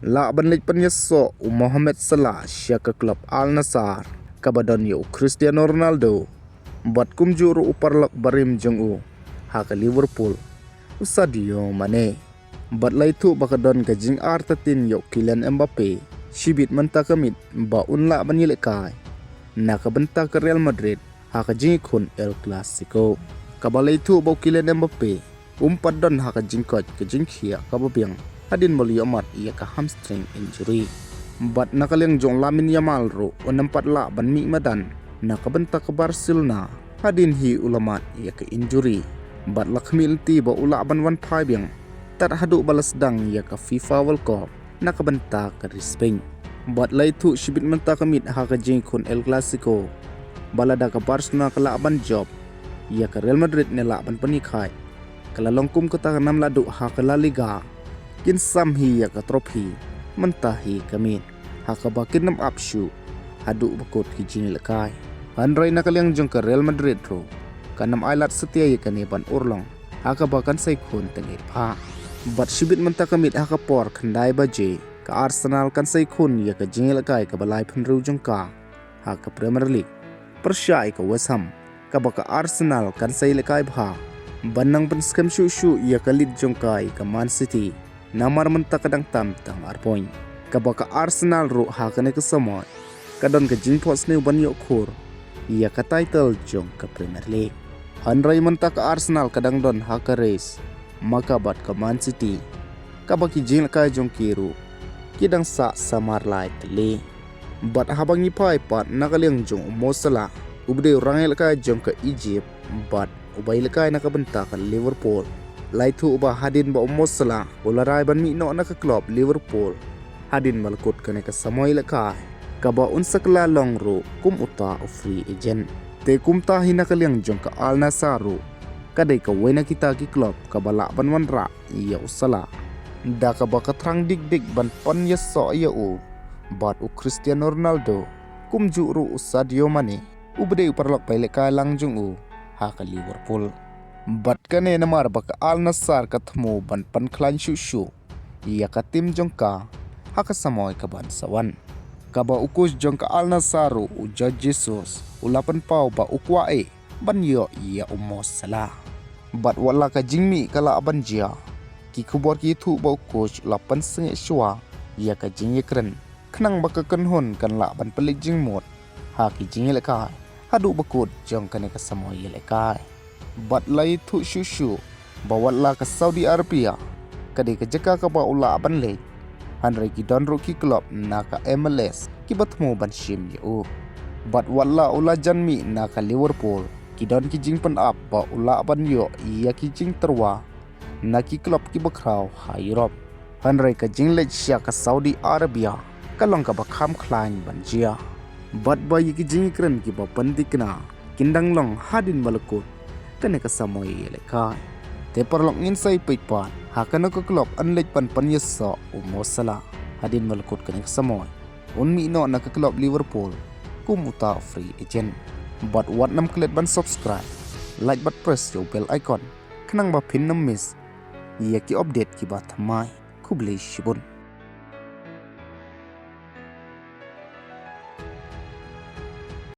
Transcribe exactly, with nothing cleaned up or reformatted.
lah ban leit pynïasoh u Mohamed Salah sha ka klub Al Nassr kaba don ïa u Cristiano Ronaldo, bad kumjuh ruh u paralok barim jong u ha ka Liverpool, u Sadio Mane. Bad la ïathuh ba ka don ka jingartatien ïa u Kylian Mbappe shibit mynta ka miet ba un lah ban ïalehkai na ka bynta ka Real Madrid ha ka jingïakhun El Clasico, kaba la ïathuh ba u Kylian Mbappe um pat don ha ka jingkoit ka jingkhiah kaba biang hadien ba u la ïohmad ïa ka hamstring injury. Bad na ka liang jong u Lamine Yamal ruh un ym pat lah ban mih madan na ka bynta ka Barcelona hadien hi u la mad ïa ka injury. Bad la khmih lynti ba u lah ban wan phai biang tad haduh ba la sdang ïa ka FIFA World Cup na ka bynta ka ri Spain. Bad la ïathuh shibit mynta ka miet ha ka jingïakhun El Clasico ba lada ka Barcelona ka lah ban jop ïa ka Real Madrid ne lah ban pynïakhun, ka la long kum kata ka nam la duh ha ka La Liga, kin sam hi ïa ka trophy mynta hi ka miet, ha kaba kin ym ap shuh haduh ba kut ki jingïalehkai. Hynrei na ka liang jong ka Real Madrid ruh kan ym ailad satia ïa kane ban urlong ha kaba kan sa ïakhun tang ïa ka pha. Bad shibit mynta ka miet ha ka por khyndai baje, ka Arsenal kan sa ïakhun ïa ka jingïalehkai kaba laiphew hynriew jong ka ha ka Premier League pyrshah ïa ka West Ham, kaba ka Arsenal kan sa ïalehkai bha ban nang pynskhem shuh shuh ïa ka lead jong ka ïa ka Man City namar mynta ka dang tam tang ar point. Kaba ka Arsenal ruh ha kane ka samoi ka don ka jingphohsniew ban ïoh khur ïa ka title jong ka Premier League. Hynrei mynta ka Arsenal ka dang don ha ka race ma ka bad ka Man City, kaba ki jingïalehkai jong ki ruh ki dang sah samar lai tylli. Bad haba ngi phai pat na ka liang jong u Mo Salah, uba dei u rangïalehkai jong ka Egypt bad uba ïalehkai na ka bynta ka Liverpool, la ïathuh ba hadien ba u Mo Salah u la rai ban mih noh na ka klub Liverpool hadien ba la kut kane ka samoi ïalehkai, kaba un sa kylla long ruh kum uta u free agent. Te kumta hi na ka liang jong ka Al Nassr ruh ka dei kawei na kita ki klub kaba lah ban wanrah ïa u Salah, da kaba ka thrang dik dik ban pynïasoh ïa u bad u Cristiano Ronaldo, kumjuh ruh u Sadio Mane, uba dei u paralok ba ïalehkai lang jong u ha ka Liverpool. Bad kane namar ba ka Al Nassr ka thmu ban pynkhlaiñ shuh shuh ïa ka team jong ka ha ka samoi kaban sa wan, kaba u coach jong ka Al Nassr ruh u Jorge Jesus u la pynpaw ba u kwah eh ban ïoh ïa u Mo Salah. Bad wat la ka jingmih ka lah ban jia, ki khubor ki ïathuh ba u coach u la pynsangeh shuwa ïa ka jingïakren khnang ba ka kynhun kan lah ban pynleit jingmut ha ki jingïalehkai haduh ba kut jong kane ka samoi ïalehkai. Bad la ïathuh shuh shuh ba wat la ka Saudi Arabia ka dei ka jaka kaba u lah ban leit, hynrei ki don ruh ki klub na ka M L S kiba thmu ban shim ïa u. Bad wat la u la jan mih na ka Liverpool, ki don ki jingpynap ba u lah ban ïoh ïa ki jingtyrwa na ki klub kiba khraw ha Europe. Hynrei ka jingleit sha ka Saudi Arabia ka long kaba kham khlaiñ ban jia, bad ba ïa ki jingïakren kiba pynthikna kin dang long hadien ba la kut kane ka samoi ïalehkai. Te paralok, ngin sa ïa peit pat ha kano ka klub yn leit ban pynïasoh u Mo Salah hadien ba la kut kane ka samoi. Un mih noh na ka klub Liverpool kum uta u free agent. Bad wat nym klet ban subscribe, like bad press ïa u bell icon khnang ba phin nym miss ïa ki update kiba thymmai. Khublei shibun.